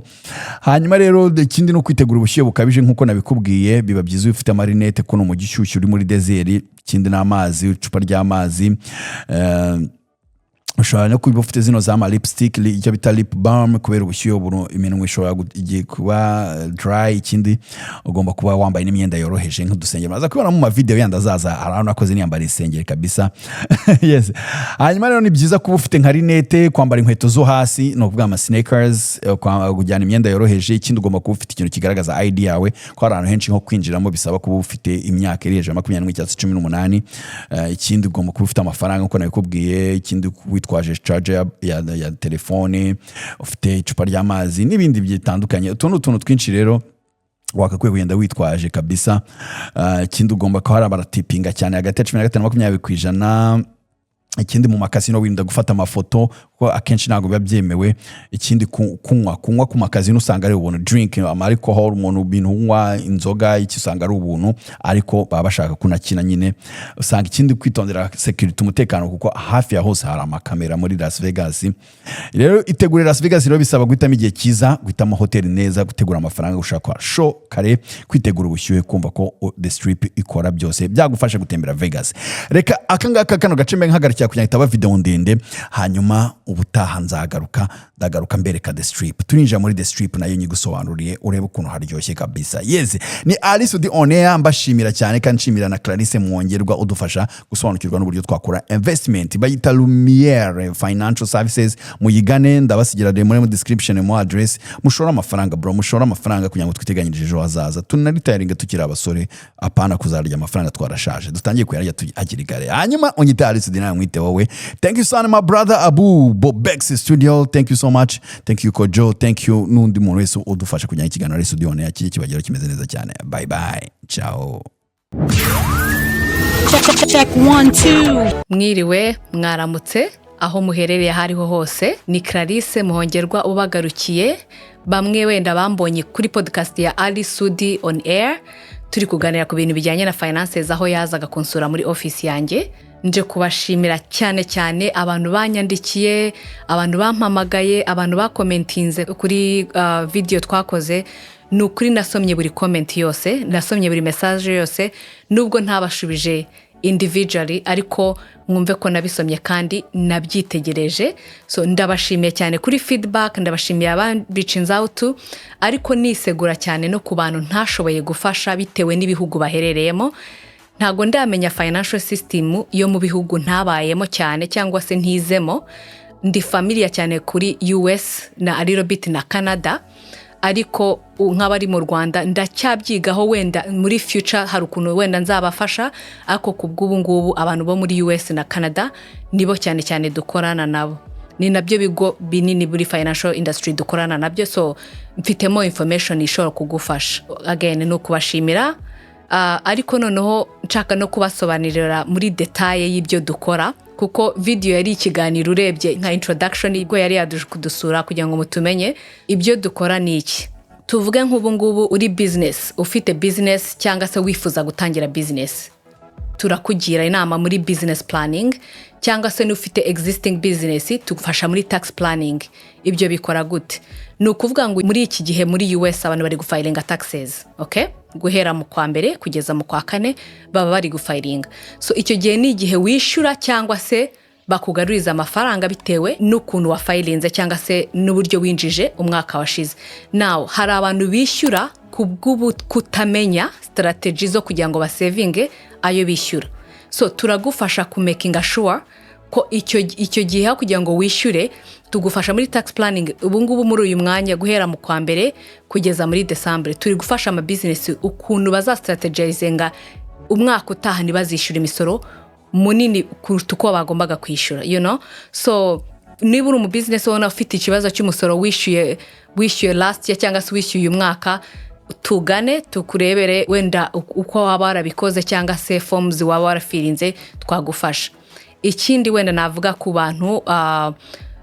Speaker 2: Hanyuma rero, ikindi ni ukwitegura ubushyuhe bukabije. Nk'uko nabikubwiye, biba byiza iyo ufite amarinete, kuno umujyi ushyushye uri muri desert. Ikindi ni amazi, icupa ry'amazi. Ushobora no kuba ufite zino za ma lipstick, icyo bita lip balm, kubera ubushyuhe iminwa ishobora igiye kuba dry. Ikindi, ugomba kuba wambaye n'imyenda yoroheje nk'udusengeri. Muraza kubibona mu mavideo yandi azaza, hari ahantu nakoze niyambara isengeri kabisa. Yes. Hanyuma rero ni byiza kuba ufite nka rinete, kwambara inkweto zo hasi, ni ukuvuga ama sneakers, kujyana imyenda yoroheje. Ikindi, ugomba kuba ufite ikintu kigaragaza ID yawe, ko hari ahantu henshi nko kwinjiramo bisaba kuba ufite imyaka iri hejuru ya 21 cyangwa se 18. Ikindi, ugomba kuba ufite amafaranga nk'uko nabikubwiye. Ikindi, witwaje charger ya telefone, ufite icupa ry'amazi n'ibindi bitandukanye. Utu ni utuntu twinshi rero wakakwiye kugenda witwaje kabisa. Ikindi, ugomba kuba hari baratipinga cyane, hagati ya 15 na 20%. Ikindi, mu makasino wirinda gufata amafoto kuko akenshi ntabwo biba byemewe. Ikindi, kunywa ku makazino usanga ari ubuntu, drink, ama alcohol, umuntu ibintu unywa, inzoga, iki, usanga ari ubuntu, ariko baba bashaka kunakina nyine usanga. Ikindi, kwitondera security, umutekano, kuko hafi ya hose hari amakamera muri Las Vegas. Rero itegure Las Vegas rero bisaba guhitamo igihe cyiza, guhitamo hoteli neza, gutegura amafaranga, gushaka show kare, kwitegura ubushyuhe, kumva ko the Strip ikora byose byagufasha gutembera Vegas. Reka aka ngaka kano gace mbe nkagarukira kugira ngo itaba video ndende. Hanyuma ubutaha nzagaruka, ndagaruka mbereka the Strip. Turinjira muri the Strip nayo nyigusobanuriye, urebe ukuntu haryoshye kabisa. Yes, ni Alice Udi on air, mbashimira cyane kandi nshimira na Clarisse Mwongerwa udufasha gusobanukirwa n'uburyo twakora investment. Bayita Lumiere Financial Services, muyigane, ndabasigira muri description mu address. Mushore amafaranga bro, mushore amafaranga kugira ngo twiteganyirize ejo hazaza, tunaritaringa tukiri abasore, apana kuzarya amafaranga twarashaje. Dutangiye kuyarya hakiri kare. Hanyuma unyite Alice Udi, nawe mwite wowe. Thank you sana, my brother Abu Bobex Studio, thank you so much, thank you Kojo, thank you n'undi muntu wese udufasha kugira ngo ikiganiro Alice Udi on air kijye kibageraho kimeze neza cyane. Bye bye, ciao.
Speaker 4: Check, check, check, one, two.
Speaker 5: Mwiriwe, mwaramutse, aho muherereye aho ariho hose. Ni Clarisse Muhongerwa ubagarukiye. Bamwe wenda bambonye kuri podcast ya Ali Sudi on Air, turi kuganira ku bintu bijyanye na finances, aho yazaga kunsura muri office yanjye. Nje kubashimira cyane cyane abantu banyandikiye, abantu bampamagaye, abantu bacommentinze kuri video twakoze. Ni ukuri nasomye buri comment yose, nasomye buri message yose, nubwo ntabashubije individually, ariko mwumve ko nabisomye kandi nabyitegereje. So ndabashimiye cyane kuri feedback, ndabashimiye abareachinze out, ariko nisegura cyane no ku bantu ntashoboye gufasha bitewe n'ibihugu baherereyemo. Ntabwo ndamenya financial system yo mu bihugu ntabayemo cyane cyangwa se ntizemo. Ndi familiar cyane kuri US na a little bit na Canada, ariko nk'abari mu Rwanda ndacyabyigaho. Wenda muri future hari ukuntu wenda nzabafasha, ariko ku bw'ubu ngubu abantu bo muri US na Canada nibo cyane cyane dukorana nabo, ni nabyo bigo binini muri financial industry dukorana nabyo, so mfitemo information ishobora kugufasha. Again, ni ukubashimira. Ariko noneho nshaka no kubasobanurira muri détails y'ibyo dukora, kuko video yari ikiganiro urebye nka introduction, ubwo yari yaduje kudusura kugira ngo mutumenye. Ibyo dukora ni iki? Tuvuge nk'ubu ngubu uri business, ufite business cyangwa se wifuza gutangira business, turakugira inama muri business planning, cyangwa se n'ufite existing business tugufasha muri tax planning. Ibyo bikora gute? Ni ukuvuga ngo muri iki gihe muri US abantu bari gufilinga taxes, okay? Guhera mu kwa mbere kugeza mu kwa kane baba bari gufilinga. So icyo gihe ni igihe wishyura cyangwa se bakugaruriza amafaranga bitewe n'ukuntu wafilinze cyangwa se n'uburyo winjije umwaka washize. Now hari abantu bishyura ku bw'ubu kutamenya strategy zo kugira ngo basavinge ayo bishyura. So turagufasha kumakinga sure ko icyo gihe aho kugira ngo wishyure, tugufasha muri tax planning. Ubu ngubu muri uyu mwanya, guhera mu kwa mbere kugeza muri December, turi gufasha amabizinesi ukuntu bazastrategizinga umwaka utaha ntibazishyure imisoro munini kuruta uko bagombaga kwishyura. So niba uri umubizinesi ubona ufite ikibazo cy'umusoro wishyuye last year cyangwa se wishyuye uyu mwaka, tugane tukurebere wenda uko waba warabikoze cyangwa se forms waba warafillinze, twagufasha. Ikindi wenda navuga ku bantu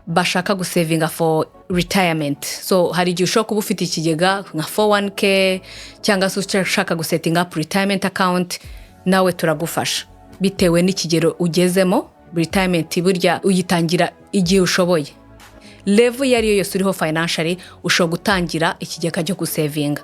Speaker 5: bashaka gusavinga for retirement, so hari igihe ushobora kuba ufite ikigega nka 401k cyangwa se ushaka gusettinga up retirement account, nawe turagufasha bitewe n'ikigero ugezemo. Retirement burya uyitangira igihe ushoboye. Level iyo ari yo yose uriho financially, ushobora gutangira ikigega cyo gusavinga.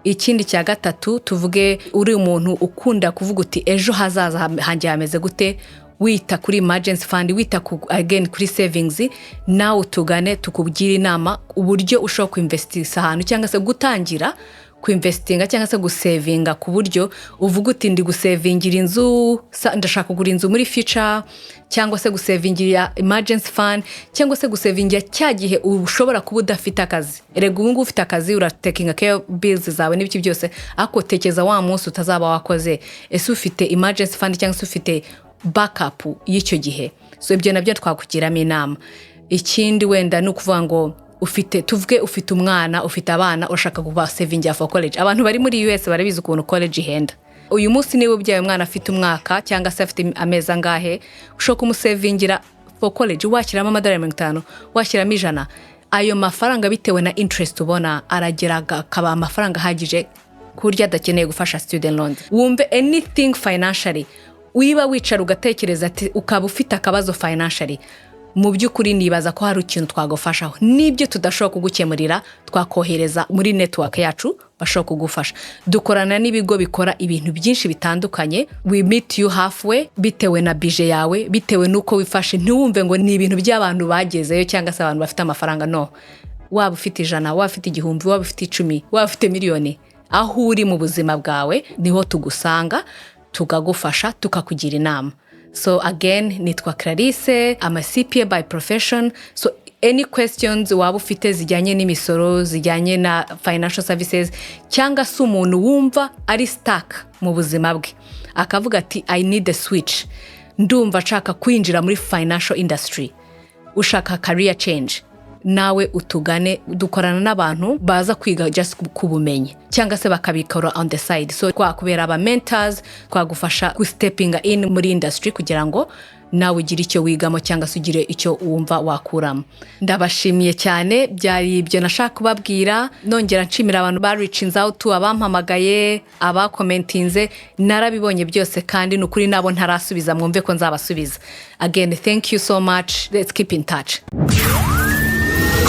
Speaker 5: Ikindi cya gatatu, tuvuge uri umuntu ukunda kuvuga uti: "Ejo hazaza hanjye hameze gute?" wita kuri emergency fund, wita ku, again, kuri savings, nawe utugane tukubwire inama uburyo ushobora kuinvestisa ahantu cyangwa se gutangira kuinvestinga cyangwa se gusavinga, ku buryo uvuga uti: "Ndi gusavingira inzu, ndashaka kugura inzu muri future," cyangwa se gusavingira emergency fund, cyangwa se gusavingira cya gihe ushobora kuba udafite akazi. Erega ubu ngubu ufite akazi, uratakinga care bills zawe n'ibiki byose, ariko tekereza wa munsi utazaba wakoze. Ese ufite emergency fund cyangwa se ufite backup y'icyo gihe? So ibyo nabyo twakugiramo inama. Ikindi wenda ni ukuvuga ngo ufite, tuvuge ufite umwana, ufite abana, urashaka kubasavingira for college. Abantu bari muri US barabizi ukuntu college ihenda. Uyu munsi niba ubyaye umwana afite umwaka cyangwa se afite amezi angahe, ushobora kumusavingira for college, washyiramo amadolari 50, washyiramo 100. Ayo mafaranga, bitewe na interest ubona, aragera akaba amafaranga ahagije ku buryo adakeneye gufasha student loans. Wumve, anything financially, wiba wicara ugatekereza ati ukaba ufite akabazo financially, mu by'ukuri nibaza ko hari ikintu twagufashaho. N'ibyo tudashobora kugukemurira, twakohereza muri network yacu bashobora kugufasha. Dukorana n'ibigo bikora ibintu byinshi bitandukanye. We meet you halfway bitewe na budget yawe, bitewe n'uko wifashe. Ntiwumve ngo ni ibintu by'abantu bagezeyo cyangwa se abantu bafite amafaranga. No waba ufite 100, waba ufite 1000, waba ufite 10, waba ufite miliyoni, aho uri mu buzima bwawe niho tugusanga, tukagufasha, tukakugira inama. So again, nitwa Clarisse, I'm a CPA by profession. So any questions waba ufite zijyanye n'imisoro, zijyanye na financial services, cyangwa se umuntu wumva ari stuck mu buzima bwe akavuga ati: "I need a switch, ndumva nshaka kwinjira muri financial industry," ushaka career change, Nawe utugane. Dukorana n'abantu baza kwiga just ku bumenyi cyangwa se bakabikora on the side. So twakubera aba mentors, twagufasha gustepinga in muri industry kugira ngo nawe ugire icyo wigamo cyangwa se ugire icyo wumva wakuramo. Ndabashimiye cyane, byari ibyo nashaka kubabwira. Nongera nshimira abantu ba reaching out, abampamagaye, abacommentinze, narabibonye byose, kandi ni ukuri nabo ntarasubiza mwumve ko nzabasubiza. Again, thank you so much. Let's keep in touch.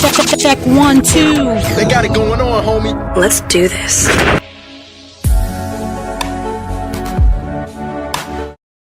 Speaker 4: Check, check, check, one, two.
Speaker 6: They got it going on, homie.
Speaker 7: Let's do this.